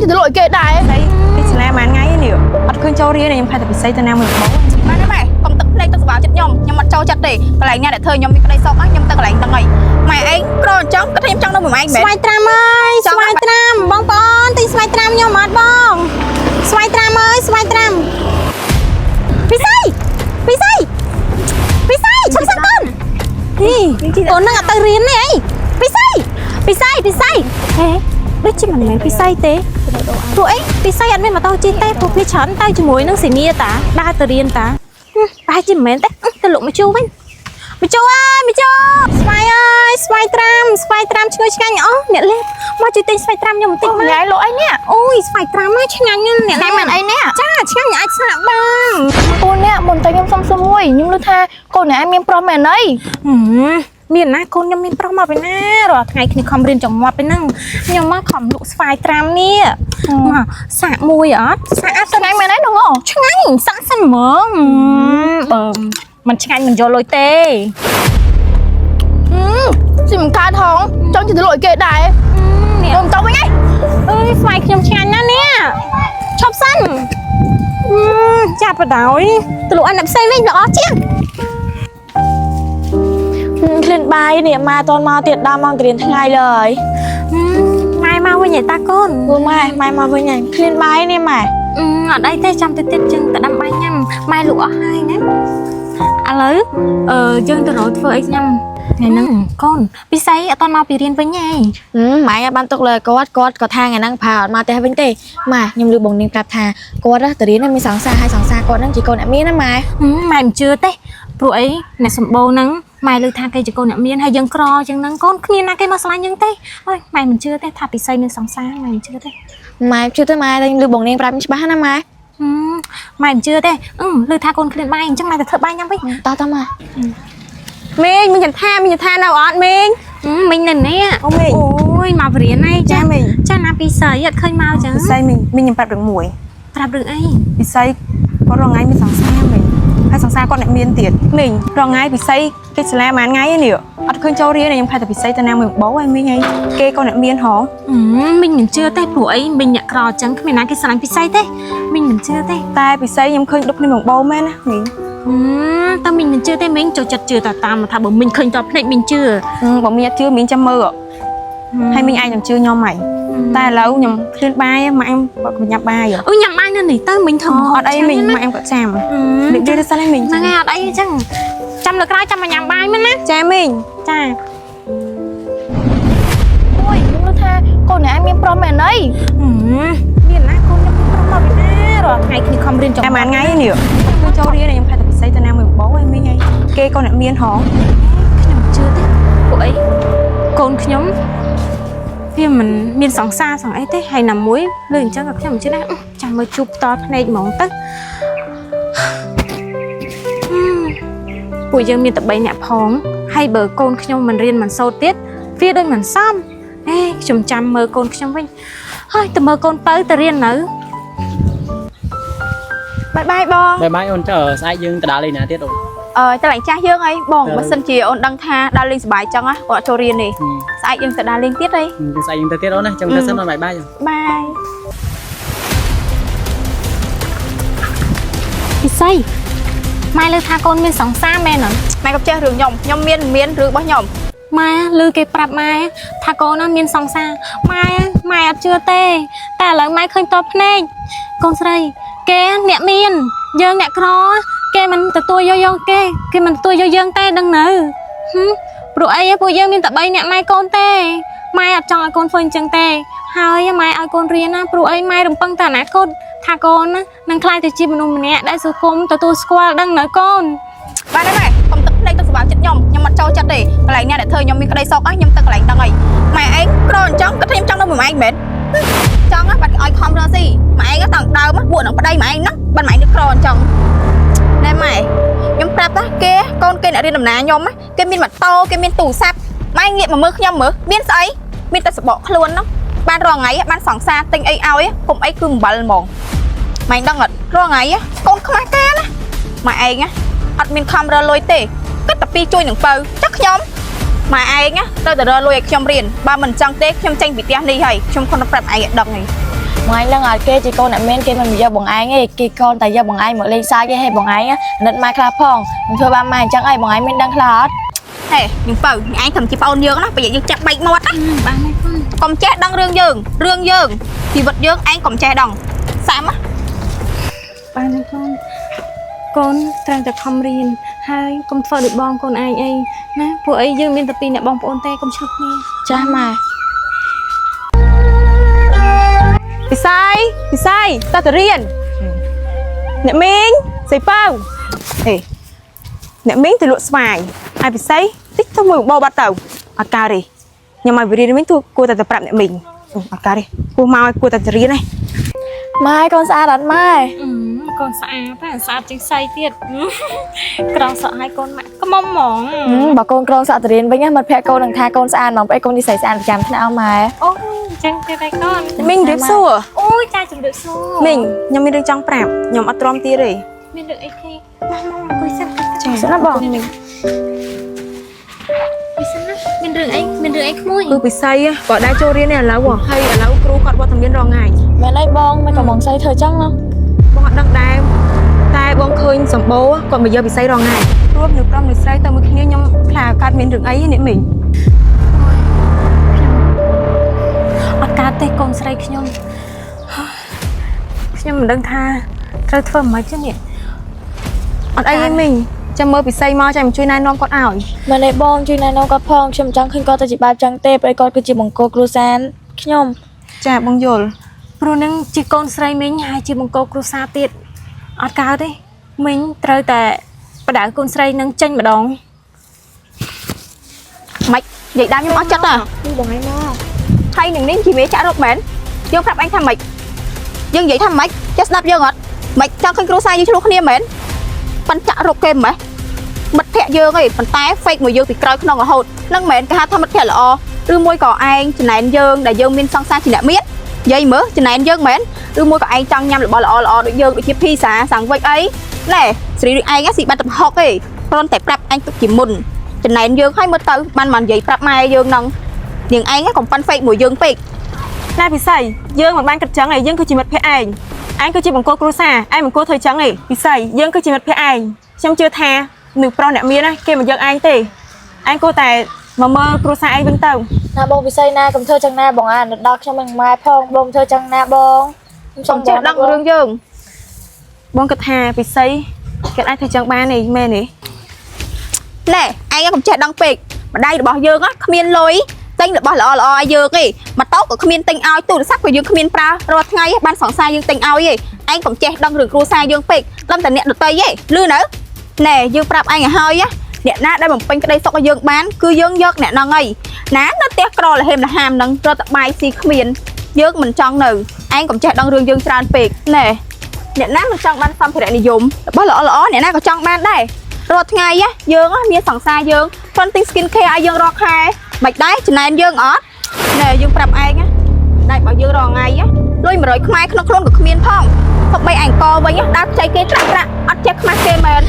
ទៅលក់ឲ្យគេដែរ ស្អីពីសាលាប៉ុន្មានថ្ងៃនេះអត់ឃើញចូលរៀនទេខ្ញុំខែតែពិសេសទៅណាមួយបង បានហើយម៉ែកុំទឹកភ្នែកទឹកស្បាចិត្តខ្ញុំខ្ញុំអត់ចូលចិត្តទេកន្លែងណាដែលធ្វើខ្ញុំមានក្តីសុខខ្ញុំទៅកន្លែងហ្នឹងហើយម៉ែឯងក្រអញ្ចឹងគាត់ថាខ្ញុំចង់នៅមួយម៉ែឯងមែន ស្វាយត្រាំអើយ ចង់ ស្វាយត្រាំបងប្អូនទិញស្វាយត្រាំខ្ញុំអត់បងស្វាយត្រាំអើយស្វាយត្រាំពិសីពិសីពិសីឈប់សិនកូននេះកូននឹងអត់ទៅរៀនទេអីពិសីពិសីពិសីហេដូចជាមិនមែនពិសីទេព្រោះអីពិសីអត់មានម៉ូតូជិះទេព្រោះវាច្រើនទៅជាមួយនឹងសេនីតាដើរទៅរៀនតាហឹមប្រហែលជាមិនមែនទេអឺទៅលោកមកជួវិញ មកចូលអើយមកចូលស្វាយអើយស្វាយត្រាំស្វាយត្រាំឈ្ងុយឆ្ងាញ់អូអ្នកលេបមកជួយទិញស្វាយត្រាំខ្ញុំបន្តិចមក ញ៉ៃលក់អីនេះ អូយស្វាយត្រាំណាឆ្ងាញ់ណាស់អ្នក ឆ្ងាញ់មែនអីនេះ ចាឆ្ងាញ់អាចសាកបាន ពូនេះមុនតែខ្ញុំសុំសុំមួយខ្ញុំឮថាកូនអ្នកឯងមានប្រុសមែនអី ហឹមមានណាកូនខ្ញុំមានប្រុសមកពីណារាល់ថ្ងៃគ្នាខំរៀនចំមាត់ពីហ្នឹងខ្ញុំមកខំលក់ស្វាយត្រាំនេះមកសាកមួយអត់សាកអត់ ឆ្ងាញ់មែនអីនោះង ឆ្ងាញ់សាកសិនហ្មងហឹមបើមិនឆ្ងាញ់មិនយកលុយទេ ស៊ីមិនកើតហងចង់ជិះទៅលក់ឲ្យគេដែរ នេះ ខ្ញុំទៅវិញឯង អើយស្វាយខ្ញុំឆ្ងាញ់ណាស់នេះឈប់សិនអឺចាប់បដ ாய் ទៅលក់អានផ្សេងវិញល្អជាង ឃ្លានបាយនេះម៉ែអត់ទាន់មកទៀតដល់ម៉ោងទៅរៀនថ្ងៃលើហើយ ម៉ែមកវិញឯតាកូន ពូម៉ែម៉ែមកវិញហើយឃ្លានបាយនេះម៉ែ អឺអត់អីទេចាំទៅទៀតចឹងទៅដាំបាយញ៉ាំម៉ែលក់អស់ហើយណាឥឡូវអឺយើងទៅរកធ្វើអីញ៉ាំថ្ងៃហ្នឹងកូនពិសីអត់ទាន់មកពីរៀនវិញទេ ម៉ែអត់បានទុកលើគាត់គាត់ក៏ថាថ្ងៃហ្នឹងផាអត់មកផ្ទះវិញទេម៉ែខ្ញុំឮបងនាងប្រាប់ថាគាត់ទៅរៀនមានសង្សារហើយសង្សារគាត់ហ្នឹងជាកូនអ្នកមានណាម៉ែ ម៉ែមិនជឿទេព្រោះអីអ្នកសម្បូរហ្នឹងម៉ែឮថាគេជាកូនអ្នកមានហើយយើងក្រជាងហ្នឹងកូនគ្មានណាគេមកស្រឡាញ់យើងទេអើយម៉ែមិនជឿទេថាពិសីមានសង្សារម៉ែមិនជឿទេ ម៉ែជឿទៅម៉ែតែខ្ញុំឮបងនាងប្រាប់ច្បាស់ណាម៉ែ ហឹមម៉ែមិនជឿទេអឺឮថាកូនឃ្លានបាយអញ្ចឹងម៉ែទៅធ្វើបាយញ៉ាំវិញ តោះតោះម៉ែ មីងមីងចន្ទថាមីងចន្ទថានៅអត់មីង ហឹមមីងនៅនេះ អូមីង អូយមកបរៀនហើយ ចាមីង ចាណាពិសីអត់ឃើញមកចឹង ពិសីមីងមីងខ្ញុំប្រាប់រឿងមួយ ប្រាប់រឿងអី ពិសីគាត់រងថ្ងៃមានសង្សារមីងហើយសង្សារគាត់អ្នកមានទៀតមីងរងថ្ងៃពិសីគេសាលាប៉ុន្មានថ្ងៃនេះអត់ឃើញចូលរៀនទេខ្ញុំខែតែពិសីទៅណាមួយបងហើយមីងហើយគេក៏អ្នកមានហង ហឹមមីងមិនជឿទេព្រោះអីមីងអ្នកក្រចឹងគ្មានណាគេស្រឡាញ់ពិសីទេមីងមិនជឿទេ តែពិសីខ្ញុំឃើញដប់គ្នាបងបោមែនណាមីង ហឹមតែមីងមិនជឿទេមីងចូលចិត្តជឿតែតាមថាបើមីងឃើញតភ្នែកមីងជឿ បើមីងអត់ជឿមីងចាំមើលហើយមីងអាចនឹងជឿខ្ញុំហើយតែឥឡូវខ្ញុំឃ្លានបាយម៉ាក់ខ្ញុំគាត់ក៏ញ៉ាំបាយ អូញ៉ាំបាយនៅនេះទៅមីងធ្វើម្ហូប អត់អីមីងម៉ាក់ខ្ញុំក៏ចាំនិយាយទៅសិនហើយមីង ហ្នឹងហើយអត់អីចឹងចាំលើកក្រោយចាំមកញ៉ាំបាយមែនណា ចាមីង ចា អូយខ្ញុំឮថាកូនអ្នកឯងមានប្រុសមែនអី ហឹមមានណាកូនខ្ញុំប្រុសមកពីណារាល់ថ្ងៃគ្នាខំរៀនចំ តែប៉ុន្មានថ្ងៃនេះគឺចូលរៀនខ្ញុំខែតែពិសេសទៅណាមួយបងហើយមីងហើយគេក៏អ្នកមានហង ខ្ញុំជឿទេពួកអីកូនខ្ញុំវាមិនមានសង្សារសងអីទេហើយណាមួយលើអញ្ចឹងក៏ខ្ញុំមិនជឿដែរអឺចាំមើលជួបតភ្នែកហ្មងទៅហឹមពួកយើងមានតែ3នាក់ផងហើយបើកូនខ្ញុំមិនរៀនមិនសូត្រទៀតវាដូចមិនសមអេខ្ញុំចាំមើលកូនខ្ញុំវិញហើយទៅមើលកូនពៅទៅរៀននៅ បាយបាយបង បាយបាយអូនចុះស្អែកយើងទៅដើរលេងណាទៀតអូន អឺតឡើងចាស់យើងអីបងបើសិនជាអូនដឹងថាដើរលេងសប្បាយចឹងណាអូនអត់ចូលរៀនទេស្អែកយើងទៅដើរលេងទៀតអី យើងស្អែកយើងទៅទៀតអូនណាចាំទៅសិនអូនបាយបាយ បាយ ពិសីម៉ែលើថាកូនមានសង្សារមែនអត់ ម៉ែក៏ចេះរឿងខ្ញុំខ្ញុំមានមានរឿងរបស់ខ្ញុំ ម៉ែឮគេប្រាប់ម៉ែថាកូនណាមានសង្សារម៉ែម៉ែអត់ជឿទេ តែឥឡូវម៉ែឃើញតបភ្នែកកូនស្រី គេអ្នកមាន យើងអ្នកក្រគេមិនទទួលយកយើងគេគេមិនទទួលយកយើងទេដឹងនៅហឹមព្រោះអីពួកយើងមានតែ3អ្នកម៉ែកូនទេម៉ែអត់ចង់ឲ្យកូនធ្វើអញ្ចឹងទេហើយម៉ែឲ្យកូនរៀនណាព្រោះអីម៉ែរំពឹងតែអនាគតថាកូនណានឹងក្លាយទៅជាមនុស្សម្នាក់ដែលសង្គមទទួលស្គាល់ដឹងនៅកូន បានហើយម៉ែកុំទឹកភ្នែកទឹកស្បាចិត្តខ្ញុំខ្ញុំអត់ចូលចិត្តទេកន្លែងណាដែលធ្វើខ្ញុំមានក្តីសុខខ្ញុំទៅកន្លែងហ្នឹងហើយម៉ែឯងក្រអញ្ចឹងគាត់ថាខ្ញុំចង់នៅមួយម៉ែឯងមែនចង់បាត់ឲ្យខំរកស៊ីម៉ែឯងតាំងដើមពួកនឹងប្តីម៉ែឯងហ្នឹងបាត់ម៉ែឯងនឹកក្រអញ្ចឹងណែម៉ែខ្ញុំប្រាប់ថាគេកូនគេអ្នករៀនដំណាខ្ញុំគេមានម៉ូតូគេមានទូរស័ព្ទម៉ែងាកមកមើលខ្ញុំមើលមានស្អីមានតែសបកខ្លួនហ្នឹងបានរងថ្ងៃបានសង្សារទិញអីឲ្យពុំអីគឺអំបិលហ្មងម៉ែដឹងអត់រងថ្ងៃកូនខ្មាស់គេណាម៉ែឯង អត់មានខំរលុយទេគិតតែពីជួយនឹងពៅចុះខ្ញុំម៉ែឯងណាត្រូវតែរលុយឲ្យខ្ញុំរៀនបើមិនចង់ទេខ្ញុំចេញពីផ្ទះនេះហើយខ្ញុំខំប្រាប់ឯងឲ្យដឹងហើយ បងឯងនឹងឲ្យគេជាកូនអ្នកមានគេមិនមកយកបងឯងទេគេកូនតែយកបងឯងមកលេងសើចទេឲ្យបងឯងអាណិតម៉ែខ្លះផងមិនធ្វើបានម៉ែអញ្ចឹងអីបងឯងមានដឹងខ្លះអត់ ហេនាងពៅឯងធ្វើជាប្អូនយើងណាប្រយ័ត្នយើងចាប់បែកមាត់ណា បានហើយកូនក ុំចេះដឹងរឿងយើងរឿងយើងជីវិតយើងឯងកុំចេះដឹងសាំណា បានហើយកូន កូនត្រូវតែខំរៀនហើយកុំធ្វើដូចបងកូនឯងអីណាពួកអីយើងមានតែពីរអ្នកបងប្អូនទេកុំឆ្លោះគ្នា ចាស់ម៉ែ ពិសីពិសីតើទៅរៀនអ្នកមីងសៃពៅអេអ្នកមីងទៅលក់ស្វាយហើយពិសីតិចទៅមួយបោបាត់ទៅអត់កើតទេខ្ញុំឲ្យវារៀនវិញទោះគួរតែទៅប្រាប់អ្នកមីងអត់កើតទេគួរមកឲ្យគួរតែទៅរៀនឯង ម៉ែកូនស្អាតអត់ម៉ែ កូនស្អាតតែស្អាតជាងសៃទៀត ក្រងសក់ឲ្យកូនម៉ាក់ក្មុំហ្មង បើកូនក្រងសក់ទៅរៀនវិញណាមិត្តភក្តិកូននឹងថាកូនស្អាតហ្មងប្អូនកូននិស័យស្អាតប្រចាំថ្នាក់អម៉ែ អូយអញ្ចឹងទៀតហើយកូន មីងរៀបសួរ អូយចាជំរាបសួរ មីងខ្ញុំមានរឿងចង់ប្រាប់ខ្ញុំអត់ទ្រាំទៀតទេ មានរឿងអីគេមកមកអង្គុយសិន ចា សិនណាបង អង្គុយសិនណាមានរឿងអីមានរឿងអីក្មួយ គឺពិសីក៏ដែរចូលរៀននេះឥឡូវហើយឥឡូវគ្រូគាត់វត្តមានរងថ្ងៃ មែនអីបងមិនក៏បងស្អីធ្វើចឹងណោះ បងអត់ដឹងដែរតែបងឃើញសម្បូរគាត់មកយកពិសីរងថ្ងៃព្រោះនៅក្រុមនៅស្រីទៅមួយគ្នាខ្ញុំខ្លាចកើតមានរឿងអីនេះមីង អត់កើតទេកូនស្រីខ្ញុំខ្ញុំមិនដឹងថាត្រូវធ្វើម៉េចទេនេះ អត់អីទេមីងចាំមើលពិសីមកចាំជួយណែនាំគាត់ឲ្យ មែនអីបងជួយណែនាំគាត់ផងខ្ញុំមិនចង់ឃើញគាត់ទៅជាបែបចឹងទេព្រោះគាត់គឺជាបង្គោលគ្រួសារខ្ញុំ ចាបងយល់ ព្រោះនឹងជាកូនស្រីមីងហើយជាបង្គោលគ្រួសារទៀតអត់កើតទេមីងត្រូវតែបដៅកូនស្រីនឹងចេញម្ដង ម៉េចនិយាយដើមខ្ញុំអស់ចិត្តហ៎ បងឯងមក ហើយនឹងនេះជាមេចាក់រកមែនយើងប្រាប់ឯងថាម៉េចយើងនិយាយថាម៉េចចេះស្ដាប់យើងអត់ម៉េចចង់ឃើញគ្រួសារយើងឆ្លោះគ្នាមែនប៉ិនចាក់រកគេម៉េះមិត្តភក្តិយើងឯងប៉ុន្តែ fake មួយយើងពីក្រោយខ្នងរហូតនឹងមែនគេហៅថាមិត្តភក្តិល្អឬមួយក៏ឯងចំណែនយើងដែលយើងមានសង្សារជាអ្នកមាននិយាយមើលចំណែនយើងមែនឬមួយក៏ឯងចង់ញ៉ាំរបស់ល្អល្អដូចយើងដូចជាភីសាសាំងវិចអីណែស្រីដូចឯងស៊ីបានទំហុកឯងគ្រាន់តែប្រាប់ឯងទុកជាមុនចំណែនយើងឲ្យមើលទៅបានមកនិយាយប្រាប់ម៉ែយើងហ្នឹង នាងឯងកុំប៉ាន់ fake មួយយើងពេក ណែពិសីយើងមិនបានគិតចឹងឯងយើងគឺជាមិត្តភក្តិឯងឯងគឺជាបង្គោលគ្រួសារឯងមិនគួរធ្វើចឹងឯងពិសីយើងគឺជាមិត្តភក្តិឯងខ្ញុំជឿថានៅប្រុសអ្នកមានណាគេមិនយកឯងទេឯងគួរតែមកមើលគ្រួសារឯងវិញទៅ ណាបងពិសីណាកុំធ្វើចឹងណាបងអាណិតដល់ខ្ញុំនិងម៉ែផងបងធ្វើចឹងណាបងខ្ញុំសុំ កុំចេះដឹងរឿងយើង បងគិតថាពិសីគេអាចធ្វើចឹងបានទេមែនទេ ណែឯងកុំចេះដឹងពេកម្ដាយរបស់យើងគ្មានលុយទិញរបស់ល្អល្អឲ្យយើងទេម៉ូតូក៏គ្មានទិញឲ្យទូរស័ព្ទក៏យើងគ្មានប្រើរាល់ថ្ងៃបានសង្សារយើងទិញឲ្យទេឯងកុំចេះដឹងរឿងគ្រួសារយើងពេកដឹងតែអ្នកដតីទេលឺនៅណែយើងប្រាប់ឯងឲ្យហើយអ្នកណាដែលបំពេញក្តីសុខឲ្យយើងបានគឺយើងយកអ្នកហ្នឹងហើយណានៅផ្ទះក្រលហេមលហាមហ្នឹងរត់តែបាយស៊ីគ្មានយើងមិនចង់នៅឯងកុំចេះដឹងរឿងយើងច្រើនពេកណែអ្នកណាមិនចង់បានសម្ភារៈនិយមរបស់ល្អល្អអ្នកណាក៏ចង់បានដែរ រាល់ថ្ងៃណាយើងណាមានសង្សារយើងគ្រាន់ទិញ skin care ឲ្យយើងរាល់ខែមិនដែរចំណែនយើងអត់ណែយើងប្រាប់ឯងណាដៃរបស់យើងរាល់ថ្ងៃណាលុយ100ខ្មែរក្នុងខ្លួនក៏គ្មានផងទុកបីឯងកវិញណាដើរខ្ចីគេត្រាក់ត្រាក់អត់ចេះខ្មាស់គេមែន